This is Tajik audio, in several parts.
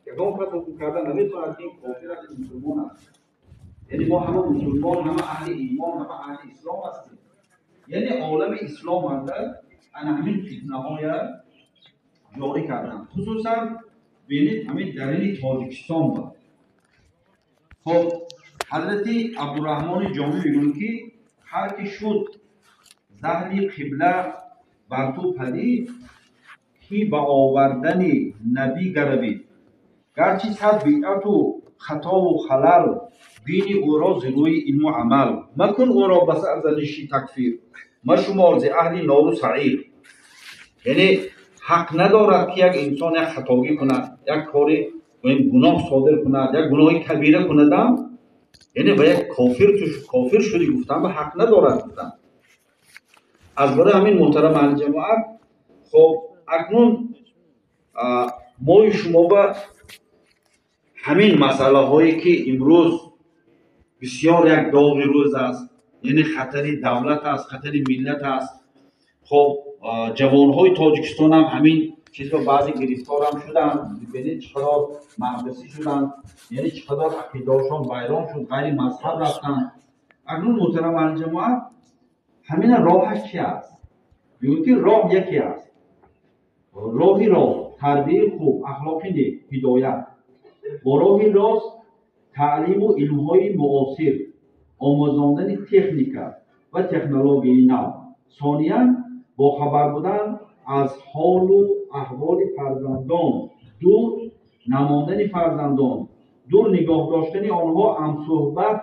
Ягон кас ҳукм карда наметавонад, ки ин кофир аст, ин мусулмон аст. Яъне мо ҳама мусулмон, ҳама аҳли имон, ҳама аҳли ислом ҳастем. Яъне олами ислом анда ана ҳамин фитнаҳоя ҷорӣ карданд, хусусан бинед, ҳамин дарини Тоҷикистон буд. Хоб, ҳазрати Абдураҳмони Ҷомӣ мегӯянд, ки ҳар ки шуд заҳри қибла бар ту падид, ки ба овардани набӣ гаравид, гарчи сад бидъату хатову халал бини ӯро зи рӯи илму амал, макун ӯро ба сарзаниши такфир, машумор зи аҳли нору саир. Яъне ҳақ надорад, ки як инсон як хатогӣ кунад, як кори гуноҳ содир кунад, як гуноҳи кабира кунадам, яъне ба як кофир, ту кофир шудӣ гуфтан ба ҳақ надорад гуфтан. Аз барои ҳамин, муҳтарам аҳли ҷамоат, хоб, акнун мои шумо ба ҳамин масъалаҳое, ки имрӯз бисёр як доғи рӯз аст, яъне хатари давлат аст, хатари миллат аст. Хоб, ҷавонҳои Тоҷикистон ҳам ҳамин чизро баъзе гирифторам шуданд. Бибинед, чӣ қадар маҳбусӣ шуданд, яъне чӣ қадар ақидаҳошон вайрон шуд, ғайри мазҳаб рафтанд. Акнун, муҳтарам аҳли ҷамоат, ҳамина роҳаш чи аст? Мегӯяд, ки роҳ яке аст: роҳи рост, тарбияи хуб, ахлоқи нек, ҳидоят бо роҳи рост, таълиму илмҳои муосир, омӯзондани техника ва технологияи нав, сониян бохабар будан аз ҳолу аҳволи фарзандон, дур намондани фарзандон, дур нигоҳ доштани онҳо ҳамсӯҳбат,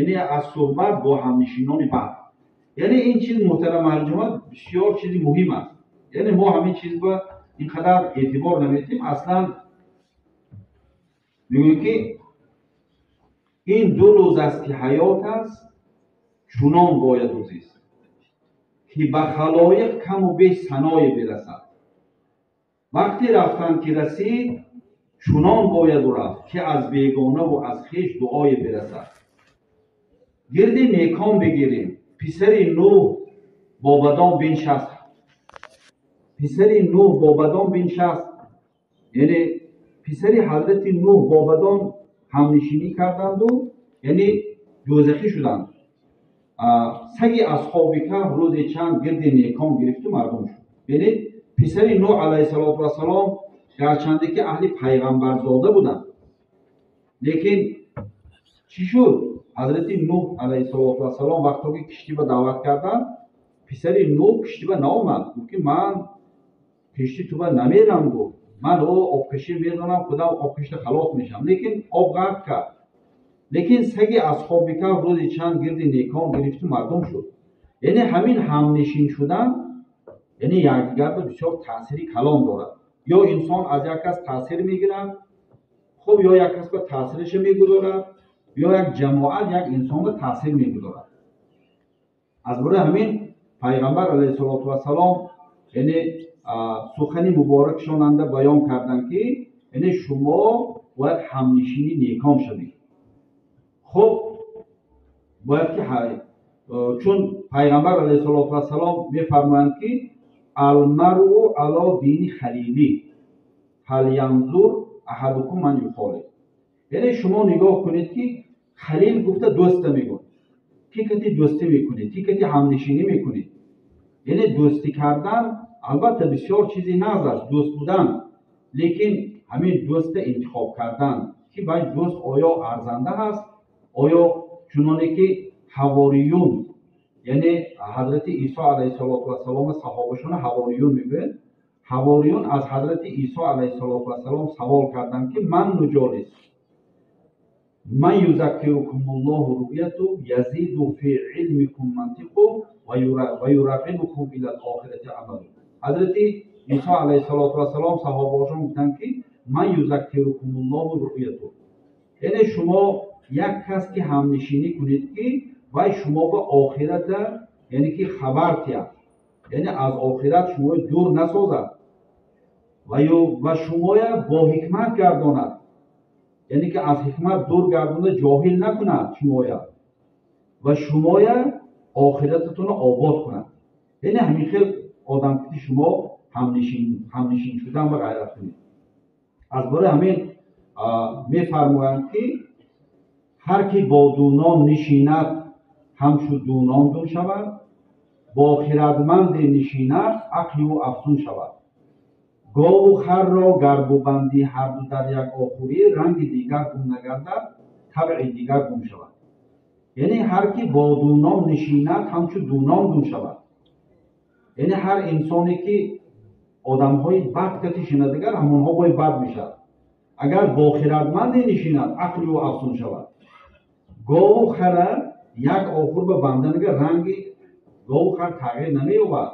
яъне аз суҳбат бо ҳамнишинони бад. Яъне ин чиз, муҳтарам аҳли ҷамоат, бисёр чизи муҳим аст. Яъне мо ҳамин чиз ба ин қадар эътибор намедиҳем аслан. Мегӯем, ки ин ду рӯз аст, ки ҳаёт аст, чунон бояду зист, ки ба халоиқ каму беш саное бирасад. Вақте рафтан ки расид, чунон бояду рафт, ки аз бегонаву аз хеш дуое бирасад. Гирди некон бигирем. Писари Нӯҳ бо бадон биншаст, писари Нӯҳ бо бадон биншаст, яъне писари ҳазрати Нӯҳ бо бадон ҳамнишинӣ карданду, яъне дӯзахӣ шуданд. Саги асҳоби каҳф рӯзе чанд гирди некон гирифту мардум шуд. Бинед, писари Нӯҳ алайҳиссалоту вассалом, гарчанде ки аҳли пайғамбарзода буданд, лекин чӣ шуд? Ҳазрати Нӯҳ алайҳиссалоту вассалом вақто ки киштиба даъват карданд, писари Нӯҳ киштиба наомад. Гуфт, ки ман кишти туба намерам. Гуфт: ман о обкашӣ медонам, худам обкашида халос мешавам. Лекин об ғарқ кард. Лекин саги асҳоби каҳф рӯзи чанд гирди некон гирифту мардум шуд. Яъне ҳамин ҳамнишин шудан, яъне якдигарба бисёр таъсири калон дорад. Ё инсон аз як кас таъсир мегирад, хуб, ё як кас ба таъсираша мегузорад, ё як ҷамоат як инсонба таъсир мегузорад. Аз барои ҳамин пайғамбар алайҳиссалоту вассалом, яъне сухани муборакшонанда баён карданд, ки яъне шумо бояд ҳамнишини некон шавед. Хуб, бояд ки, чун пайғамбар алайҳиссалоту вассалом мефармоянд, ки المرء على دين خليله فلينظر أحدكم من يخالل. Яъне шумо нигоҳ кунед, ки халил гуфта дӯста мегӯяд, ки кати дӯстӣ мекунед, ки кати ҳамнишинӣ мекунед. Яъне дӯстӣ кардан албатта бисёр чизи нағз аст, дӯст будан, лекин ҳамин дӯста интихоб кардан, ки вай дӯст оё арзанда ҳаст, оё чуноне ки ҳавориюн, яъне ҳазрати Исо алайҳиссалоту вассалом саҳобашона ҳавориюн мегӯянд, ҳавориюн аз ҳазрати Исо алайҳиссалоту вассалом савол карданд, ки من نجالس من يذكركم الله رؤيته يزيد في علمكم منطقه ويرغبكم إلى الآخرة عمله. Ҳазрати Исо алайҳиссалоту вассалом саҳобаҳошон гуфтанд, ки من يذكركم الله رؤيته, яъне шумо як кас ки ҳамнишинӣ кунед, ки вай шумо ба охирата, яъне ки хабар тиҳад, яъне аз охират шуморо дур насозад ва шумоя бо ҳикмат гардонад, яъне ки аз ҳикмат дур гардонда ҷоҳил накунад шумоя ва шумоя охирататонро обод кунад. Яъне ҳамин хел одам ки шумо ҳамнишин шудан ва ғайрат кунед. Аз бораи ҳамин Мефармоянд, ки ҳар ки бо дунон нишинад, ҳамчу дунон дун шавад, бо хирадманде нишинад, ақли ӯ афзун шавад. Гову харро гар бубандӣ ҳарду дар як охурӣ, ранги дигар гум нагардад, табъи дигар гум шавад. Яъне ҳар ки бо дунон нишинад, ҳамчу дунон дун шавад. Яъне ҳар инсоне ки одамҳои бад кати шинад, дигар ҳамонҳо бой бад мешавад. Агар бо хирадманде нишинад, ақли ӯ афзун шавад. Гову хара як охур ба банданага, ранги гову хар тағйир намеёбад,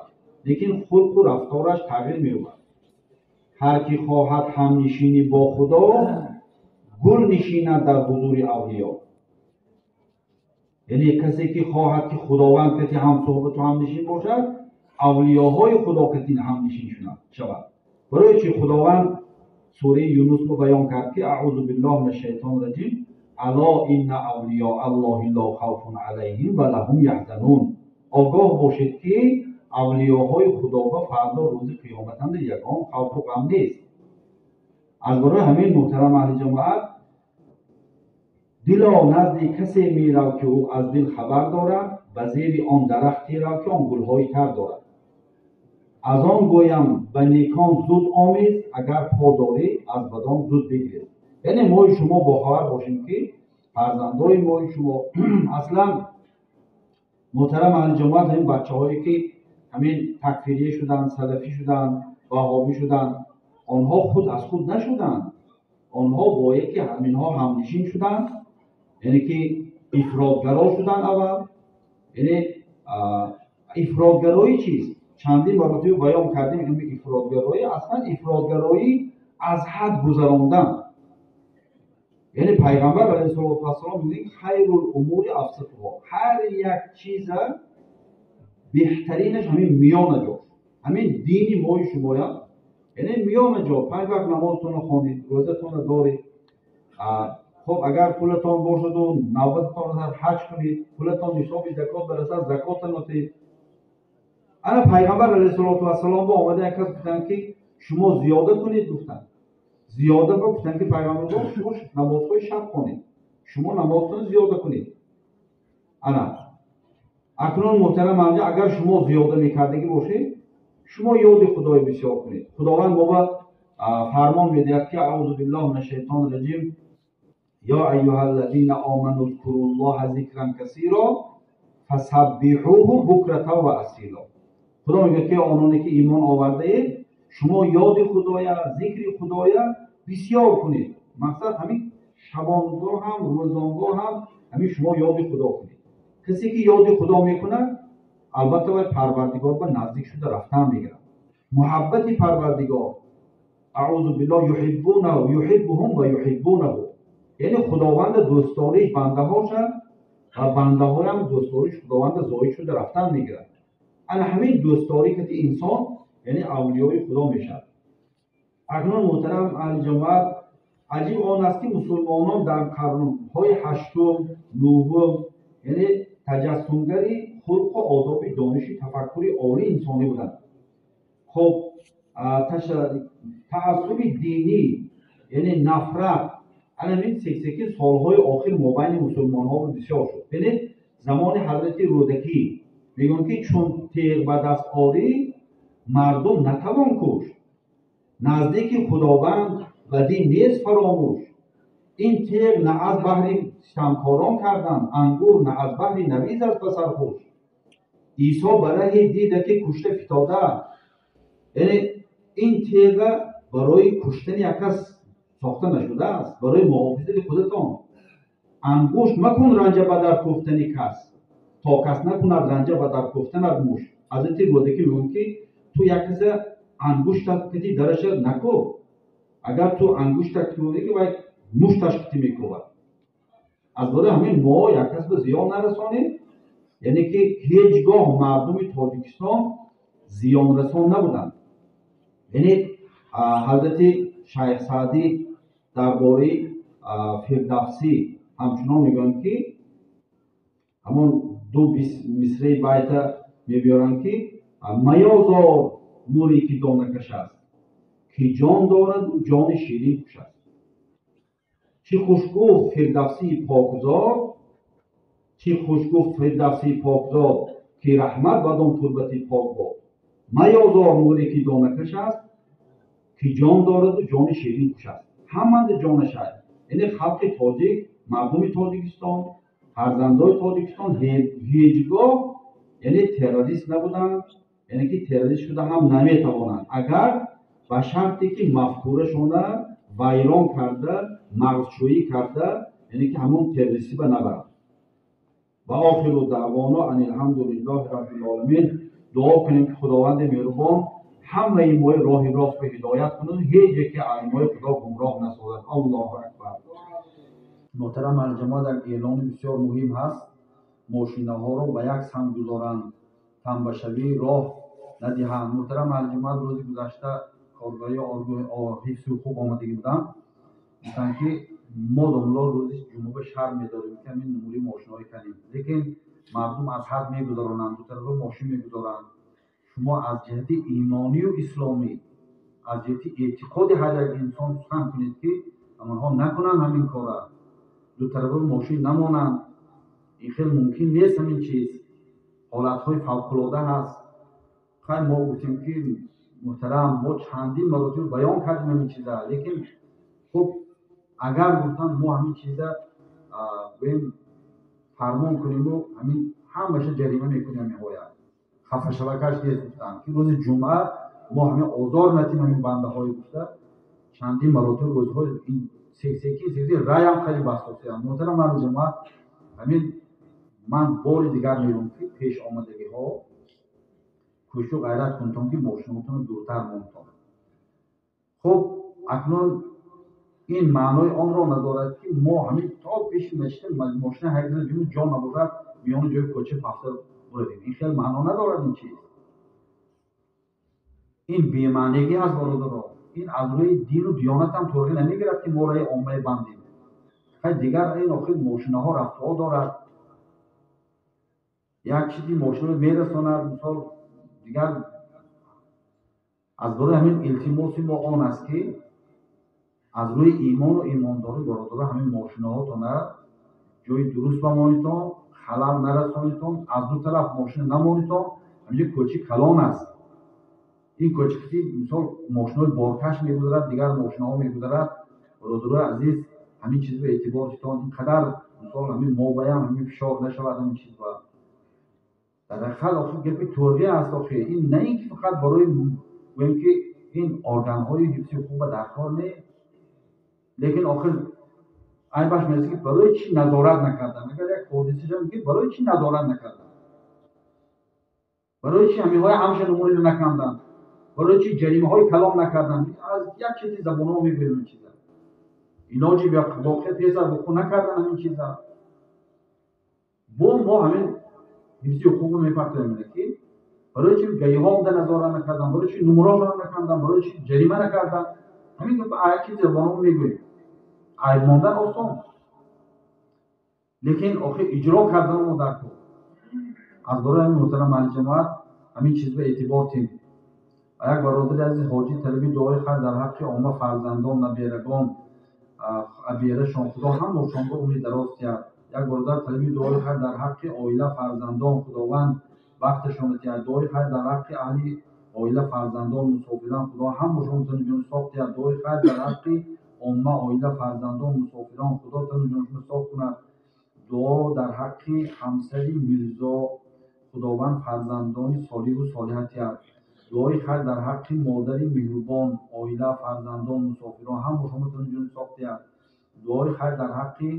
лекин хулқу рафтораш тағйир меёбад. Ҳар ки хоҳад ҳамнишинӣ бо Худо, гул нишинад дар ҳузури авлиё. Яъне касе ки хоҳад ки Худованд кати ҳамсуҳбату ҳамнишин бошад, авлиёҳои Худо кати ҳамнишин шавад. Барои чи Худованд сураи Юнусро баён кард, ки аъузу биллоҳ мин шайтон раҷим, ало инна авлиё аллоҳи ло хавфун алайҳим ва лаҳум яҳзанун. Огоҳ бошед, ки авлиёҳои Худо ба фардо рӯзи қиёматанда ягон хавфу ғам нест. Аз барои ҳамин, муҳтарам аҳли ҷамоат, дило назди касе мерав, ки ӯ аз дил хабар дорад, ба зери он дарахте рав, ки он гулҳои тар дорад. Аз он гӯям, ба некон зуд омез, агар по дорӣ, аз бадон зуд бигрез. Яъне мои шумо бохабар бошем, ки фарзандои мои шумо аслан, муҳтарам аҳли ҷамоат, ҳамин бачаҳое ки ҳамин такфирия шуданд, салафӣ шуданд, ваҳобӣ шуданд, онҳо худ аз худ нашуданд. Онҳо бо яке ҳаминҳо ҳамнишин шуданд, яъне ки ифротгаро шуданд аввал. Яъне ифротгароӣ чист? Чандин маротиба баён кардем. Ин ифротгароӣ, аслан ифротгароӣ аз ҳад гузарондан. Яъне Пайғамбар алайҳиссалоту вассалом мегӯяд: хайрул умури авсатуҳо. Ҳар як чиза беҳтаринаш ҳамин миёна ҷо, ҳамин дини мои шумоя, яъне миёна ҷо. Панҷ вақт намозтонро хонед, рӯзатонро доред. Хоб, агар пулатон бошаду навбататон расад, ҳаҷ кунед, пулатон нисоби закот барасад, закотро диҳед. Ана Пайғамбар алайҳиссалоту вассалом бо омада як кас гуфтанд, ки шумо зиёда кунед. Гуфтанд зиёда ба, гуфтанд ки Пайғамбар, шумо намозҳои шаб хонед, шумо намозтон зиёда кунед. Ана акнун, муҳтарам анҷа, агар шумо зиёда мекардагӣ бошед, шумо ёди Худои бисёр кунед. Худованд мо ба фармон медиҳад, ки аъузу биллоҳ мин шайтони раҷим, ё айюҳа аллазина оману зкуруллоҳа зикран касиро фасаббиҳуҳу букратан ва асило. Худо мегӯяд, ки ононе ки имон овардаед, шумо ёди Худоя, зикри Худоя бисёр кунед. Мақсад ҳамин шабонгоҳ ҳам, рӯзонгоҳ ҳам ҳамин шумо ёди Худо кунед. Касе ки ёди Худо мекунад, албатта вай Парвардигор ба наздик шуда рафтан мегирад. Муҳаббати Парвардигор, аъузу биллоҳ, юҳиббунаҳу юҳиббуҳум ва юҳиббунаҳу, яъне Худованда дӯстдориш бандаҳоша ва бандаҳоям дӯстдориш Худованда зоид шуда рафтан мегирад. Ана ҳамин дӯстдорӣ кати инсон, яъне авлиёи Худо мешавад. Акнун, муҳтарам аҳли ҷамоат, аҷиб он аст, ки мусулмонон дар қарнҳои ҳаштум, нуҳум, яъне таҷассумгари хулқу одоби, дониши, тафаккури олии инсонӣ буданд. Хоб, таассуби динӣ, яъне нафрат, ҳамин сексеки солҳои охир мобайни мусулмонҳо бисёр шуд. Бинед, замони ҳазрати Рӯдакӣ мегӯянд, ки чун теғ ба даст орӣ, мардум натавон кушт, наздики Худованд ва дин нест фаромӯш. Ин теғ на аз баҳри ситамкорон кардан, ангур на аз баҳри навиз аст ба сархуш. Исо ба раҳе дида, ки кушта фитода. Яъне ин теға барои куштани як кас сохта нашудааст, барои муҳофизати худатон. Ангушт макун ранҷа ба дар кӯфтани кас, то кас накунад ранҷа ба дар кӯфтанат муш. Ҳазрати Рӯдакӣ мегӯяд, ки ту як каса ангуштат кити дараша накӯб, агар ту ангуштат кӯбӣ, ки вай мушташ кити мекӯбад. Аз барои ҳамин мо як кас ба зиён нарасонем. Яъне ки ҳеҷ гоҳ мардуми Тоҷикистон зиёнрасон набуданд. Яъне ҳазрати Шайх Саъдӣ дар бораи Фирдавсӣ ҳамчунон мегӯянд, ки ҳамон ду мисраи байта мебиёранд, ки маёзор муре ки донакаш аст, ки ҷон дораду ҷони ширин куш аст. Чӣ хуш гуфт Фирдавсии покзод, чӣ хуш гуфт Фирдавсии покзод, ки раҳмат бадон турбати пок бод. Маёзор мӯре ки донакаш аст, ки ҷон дораду ҷони ширин хуш аст. Ҳаманда ҷонаш аст. Яъне халқи тоҷик, мардуми Тоҷикистон, фарзандои Тоҷикистон ҳеҷ гоҳ яъне террорист набуданд, яъне ки террорист шуда ҳам наметавонанд, агар ба шарте ки мафкурашона вайрон карда, мағзшӯӣ карда, яъне ки ҳамон террористӣ ба набаранд. Ва охиру даъвоно ан алҳамдулиллоҳи раббил оламин. Дуо кунем, ки Худованди меҳрубон ҳамаи мои роҳи рост ба ҳидоят кунад, ҳеҷ яке аз мои Худо гумроҳ насозад. Аллоҳу акбар. Муҳтарам алҷамоат, як эълони бисёр муҳим ҳаст. Мошинаҳоро ба як самт гузоранд, тамбашавӣ роҳ надиҳанд. Муҳтарам алҷамоат, рӯзи гузашта коргари ҳифзи ҳуқуқ омадагӣ буданд, гуфтанд, ки мо домло рӯзи ҷумъа ба шаҳр медорем, ки ҳамин нумури мошинаҳое кардем, лекин мардум аз ҳад мегузаронанд, дутарафа мошин мегузоранд. Шумо аз ҷиҳати имонию исломӣ, аз ҷиҳати эътиқоди ҳар як инсон сухан кунед, ки онҳо накунанд ҳамин кора, дутарафа мошин намонанд. Ин хел мумкин нест, ҳамин чиз ҳолатҳои фавқулода ҳаст. Хай, мо гуфтем, ки муҳтарам, мо чандин маротиба баён кардем ҳамин чиза, лекин хуб, агар гуфтанд, мо ҳамин чиза гӯем, фармон куниму ҳамин ҳамаша ҷарима мекунем, ҳаминҳоя хафашавакаш нест. Гуфтанд, ки рӯзи ҷумъа мо ҳамин озор натим ҳамин бандаҳое. Гуфта, чандин маротиба рӯзҳои сексеки секси раям қариб басосиям. Муҳтарам аҳли ҷамоат, ҳамин ман бори дигар мегӯям, ки пеш омадагиҳо кӯшу ғайрат кунтон, ки мошинотонро дуртар монтон. Хуб, акнун ин маънои онро надорад, ки мо ҳамин то пеши масҷид мошина ҳайдана ҷо набошад, миёни ҷои кӯча пафта буравем. Ин хел маъно надорад ин чиз. Ин бемаънигӣ ҳаст, бародаро. Ин аз рӯи дину диёнатам торғӣ намегирад, ки мо раи оммае бандем. Хай, дигар ин охир мошинаҳо рафтуо дорад, як чизи мошинаро мерасонад, мисол. Дигар аз барои ҳамин илтимоси мо он аст, ки аз рӯи имону имондорӣ, бародаро, ҳамин мошинаҳотона ҷои дуруст бамонитон, халал нарасонитон, аз ду тараф мошина намонитон. Ҳаминҷо кӯчи калон аст. Ин кӯча ки мисол мошинаҳои боркаш мегузарад, дигар мошинаҳо мегузарад. Бародарои азиз, ҳамин чизро эътибор титон. Ин қадар мисол ҳамин мобаям ҳамин фишор нашавад ҳамин чиз ба. Дар ҳақиқат, охир гапи торғӣ аст. Охир ин на ин ки фақат барои гӯем, ки ин органҳои ҳифзи ҳуқуқ ба дар кор не, лекин охир айбаш мерасад, ки барои чӣ назорат накардан? Агар як ҳодиса шавад, ки барои чӣ назорат накардан, барои чӣ ҳаминҳои ҳамша нумуриро наканданд, барои чӣ ҷаримаҳои калон накарданд? Аз як чизи забонҳо мегӯем ин чиза. Илоҷи воқеа пеш аз вуқӯъ накардан ҳамин чиза. Бо мо ҳамин ҳифзи ҳуқуқро мепартоем, ки барои чӣ гаиҳо омда назорат накардан, барои чӣ нумурошонро накандан, барои чӣ ҷарима накардан? Ҳамин гап як чизи забонҳо мегӯем. Айб мондан осон, лекин охир иҷро кардан мо дар кор. Аз барои ҳамин, муҳтарам аҳли ҷамоат, ҳамин чиз ба эътибор тим. Ва як бародари азиз ҳоҷӣ талаби дуои хайр дар ҳаққи омма, фарзандон, наберагон, аберашон, Худо ҳамашонро умри дароз диҳад. Як бародар талаби дуои хайр дар ҳаққи оила, фарзандон, Худованд вақташонро диҳад. Дуои хайр дар ҳаққи аҳли оила, фарзандон, мусофирон, Худо ҳамашон тану ҷони соф диҳад. Дуои хайр дар ҳаққи омма, оила, фарзандон, мусофирон, Худо тану ҷонашонро соф кунад. Дуо дар ҳаққи ҳамсари Мирзо, Худованд фарзандони солиҳу солиҳа диҳад. Дуои хайр дар ҳаққи модари меҳрубон, оила, фарзандон, мусофирон, ҳамашонро тану ҷони соф диҳад. Дуои хайр дар ҳаққи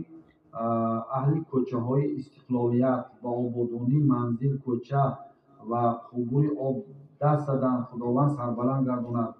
аҳли кӯчаҳои Истиқлолият, ба ободонии манзил, кӯча ва қубури об даст заданд, Худованд сарбаланд гардонад.